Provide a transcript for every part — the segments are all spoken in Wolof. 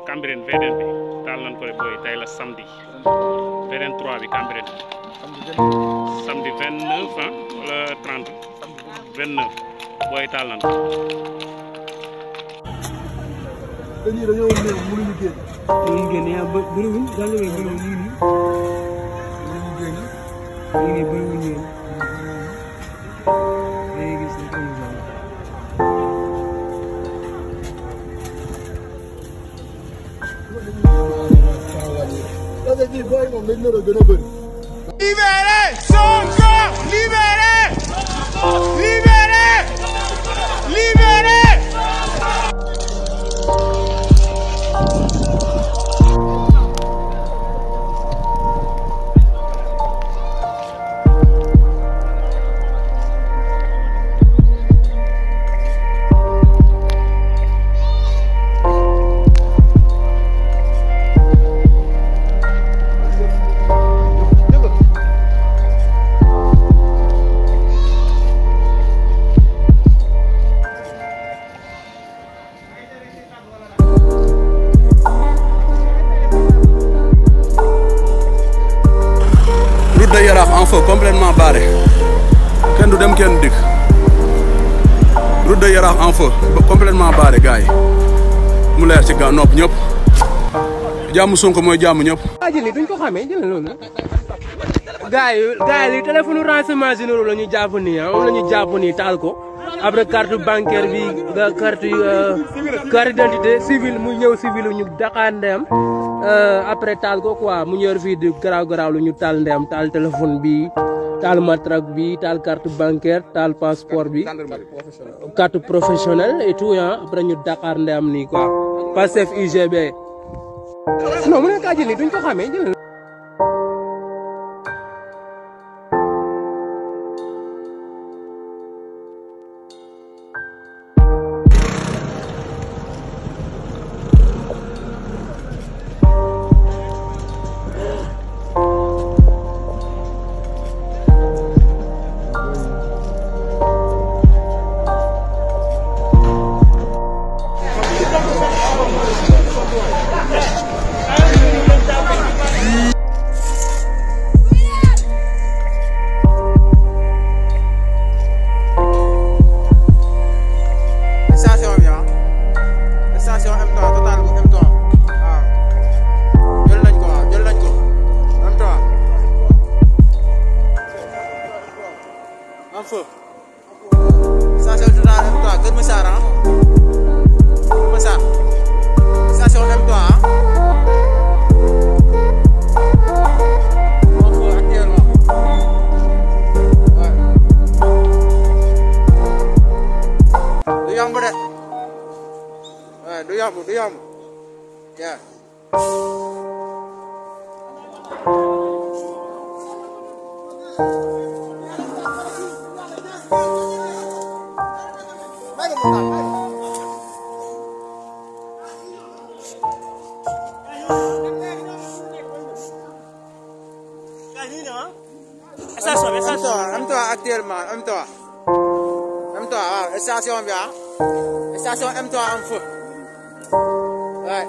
Cambérène VDN bi taal nañ ko de booy tey la samedi VDN 3 bi Cambérène samedi 29 ah wala 30 29 booy taal nañ ko. dañuy dañoo néew mënuñu génn. mënuñu génn yaa ba bëriwul daal la bëriwul ñu ngi nii. mënuñu génn. ñu ngi bëriwul ñu ngi gis ne comme ça. Libérez Sonko! Libérez! Libérez! Libérez! Route de Yaraax en feu complètement barré kenn du dem kenn dikk route de Yaraax en feu complètement barré gars yi mu leer ci ga nopp ñëpp jàmm Sonko mooy jàmm ñëpp. jëli duñ ko xamee jëlee loolu gars yi li téléphone renseignement généraux la ñu jàpp nii ah moom la ñu jàpp nii taal ko après carte bancaire bi carte d'identité civile mu ñëw civile ñu Dakar ndeyam après taal ko quoi mu ñëw fii di garaaw lu ñu taal ndeyam taal téléphone bi taal matraque bi taal carte bancaire taal passeport bi carte professionnelle et tout ah après ñu Dakar ndeyam nii quoi Pastef UGB non mu ne kaa jëli duñ ko xamee jëli Station Total M3 Kër Massar ah Kër Massar station M3 ah moo ko actuellement du yomb de du yomb yeah. M3 actuellement M3 waaw station bi ah station M3 en feu ouais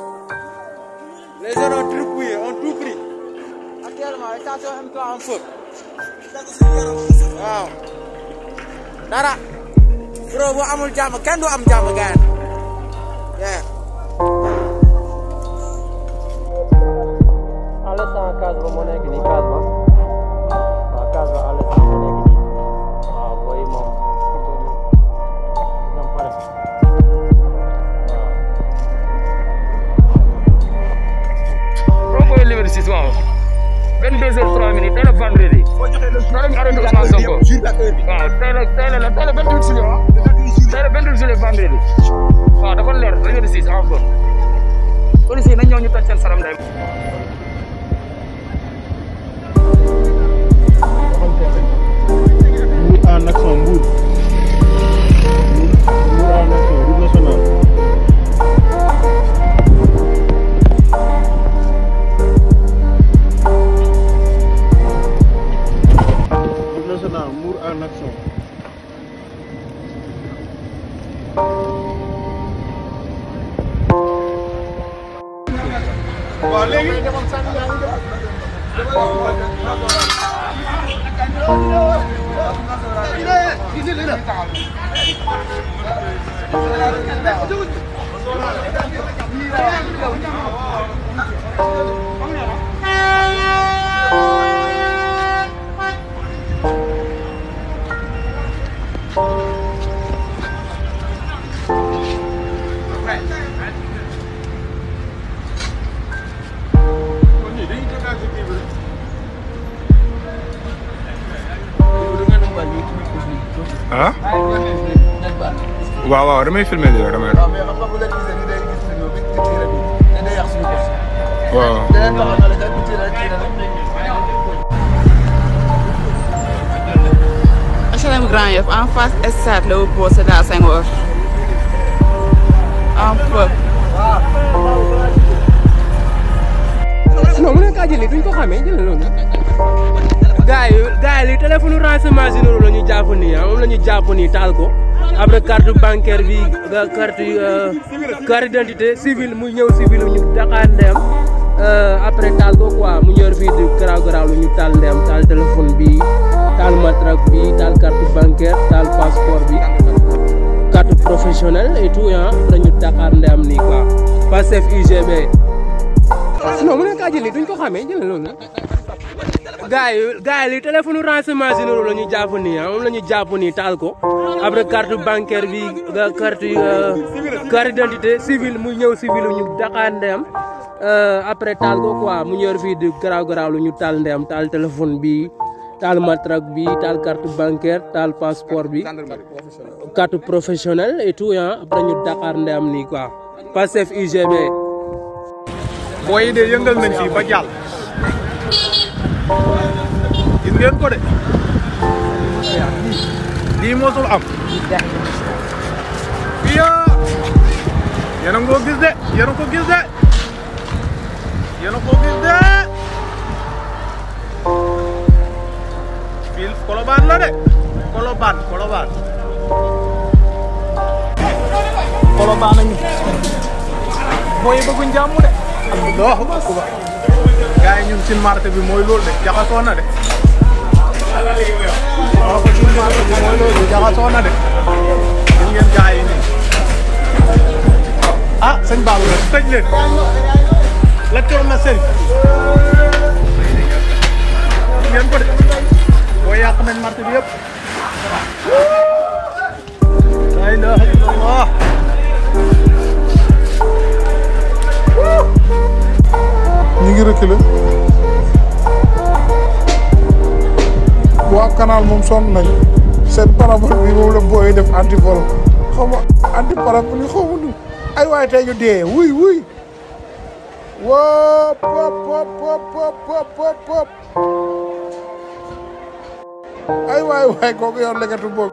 les gens ont tout pris actuellement station M3 en feu waaw dara bro bu amul jàmm kenn du am jàmm gaay yeah ala sa kaas ba moo nekk nii kaas ba waaw kaas ba ala sa moo nekk nii waaw booy moom ñoom pare waaw booy Liberté 6 waaw 22h03 minutes tey la vendredi tey la ñu arrêté Ousmane Sonko waaw tey la 28 juillet tey la 28 juillet vendredi waaw dafa leer Liberté 6 en feu policiers nañ ñëw ñu toj seen saram day en action Mbour en action route nationale. Route nationale Mbour en action. ah waaw waaw damay filmé di la damay waaw HLM Grand Yoff en face stade Léopold Sédar Senghor en peu. non mu ne kaa jëlee duñ ko xamee jëlee loolu gars yi li téléphone renseignement généraux la ñu jàpp nii moom la ñu jàpp nii taal ko après carte bancaire bi carte d'identité civile mu ñëw civile ñu Dakar ndeyam après taal ko quoi mu ñëw fii di garaaw lu ñu taal ndeyam taal téléphone bi taal matraque bi taal carte bancaire taal passeport bi carte professionnelle et tout après ñu Dakar ndeyam nii quoi Pastef UGB non mu ne kaa jëlee duñ ko xamee jëlee loolu gars yi li téléphone renseignement généraux la ñu jàpp nii moom la ñu jàpp nii taal ko après carte bancaire bi carte d'identité civile mu ñëw civile ñu Dakar ndeyam après taal ko quoi mu ñëw fii di garaaw lu ñu taal ndeyam taal téléphone bi taal matraque bi taal carte bancaire taal passeport bi carte professionnelle et tout après ñu Dakar ndeyam nii quoi Pastef UGB. booy yi de yëngal nañ fii ba jàll gis ngeen ko de lii mosul am fii yéen a ngi ko gis de yéen a ko gis de yéen a ko gis de fii Colobane la de Colobane nañu booy yi bëgguñ jàmm de Allahu akbar gars yi ñun sin marché bi mooy loolu de jaxasoo na de waaw ko sin marché bi mooy loolu de jaxasoo na de gis ngeen gars yi nii ah sëñ Babou la tëj leen la coow na sëñ gis ngeen ko de boo yàq nañ marché bi yëpp la ilaha illallah ñu ngi reculé waa canal moom sonn nañ seen parabole bi moom la booy def antivol xaw ma anti parabole yi xaw ma nu ay waay tey ñu dee wuy wop ay waay kooku yor legetu boog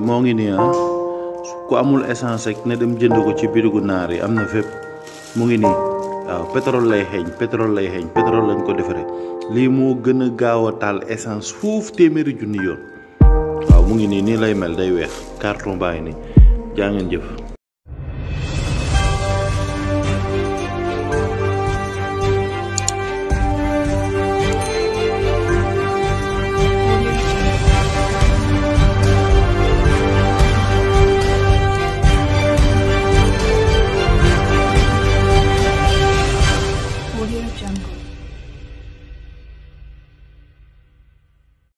moo ngi nii ku amul essence rek ne dem jënd ko ci birigu naar yi am na fépp mu ngi nii waaw pétrole lay xeeñ pétrole lañ ko defaree lii moo gën a gaaw a taal essence fuuf téeméeri junni yoon waaw mu ngi nii lay mel day weex carton baa ngi nii jaa ngeen jëf.